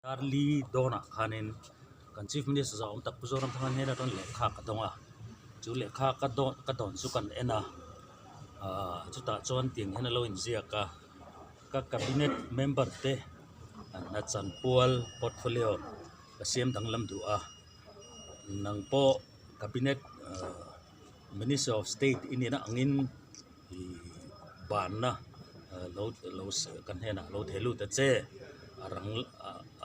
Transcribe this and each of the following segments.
Darli dawnah khanin kan Chief Minister zah awm tak Pu Zoramthanga hnen atang lehkha ka dawng a, chu lehkha ka dawn ka dawn chu kan en a, ahh chutah chuan tiang hian a lo inziak a, ka cabinet member te hna chanpual portfolio ka siam danglam duh a, nang pawh cabinet ahh minister of state i nihna angin ih banna lo lo ka hnenah lo thei lut ta che a rang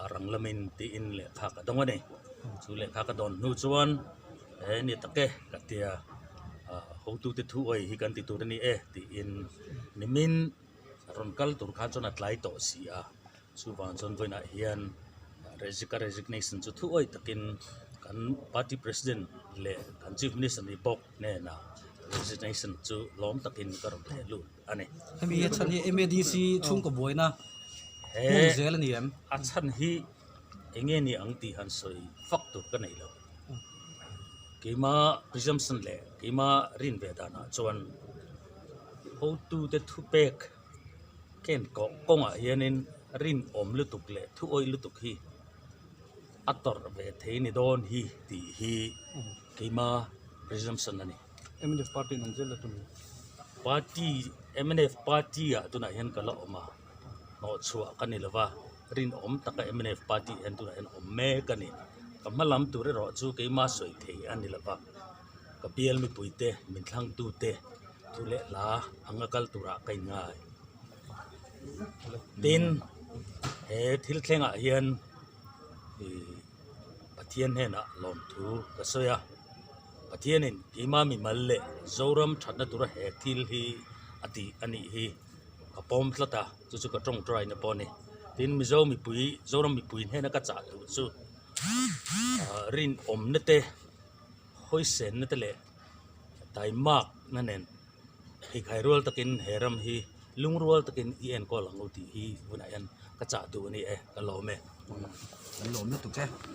a rang lamin tiin lehkha ka dawng a ni chu lehkha ka dawn hnu chuan he ni tak e ka tia ah hotute thu awih hi kan ti tur a ni e tiin nimin rawn kal tur khan chuan a tlai tawh si a chuvang chuan vawiinah hian ka resignation chu thu awih takin kan party president leh kan chief minister ni bawk hnenah resignation chu lawm takin ka rawn theh lut a ni. Hemi a chhan hi MADC chhungkaw buaina hmun zel a ni em? A chhan hi eng nge ni ang tih han sawi fak tur ka nei lo. Keima presumption leh keima rin ve danah chuan hotute thupek ken kawh kawngah hianin rinawm lutuk leh thuawih lutuk hi a tawrh ve thei ni dawn hi tih hi keima presumption a ni. Mnf party in awm zel la tum em? Party, mnf party ah tunah hian ka la awm a, hnawhchhuah ka ni lova, rinawm taka mnf party hian tunah hian awm mek a ni. Ka hma lam tur erawh chu keima sawi thei a ni lova, ka bial mipuite, min thlangtute thu leh hla anga kal turah ka inngai. Tin, he thil thlengah hian ih Pathian hnenah lawmthu ka sawi a, Pathianin keima mimal leh Zoram thatna tura he thil hi a tih a nih hi ka pawm tlat a, chu chu ka tawngtai na pawh a ni. Tin, Mizo mipui, Zoram mipui hnena ka chah duh chu ah rinawmna te, hawisenna te leh taimakna nen Heikhai rual takin he ram hi lungrual takin i enkawl ang u tih hi hunah hian ka chah duh a ni e, ka lawm e. Kan lawm lutuk e.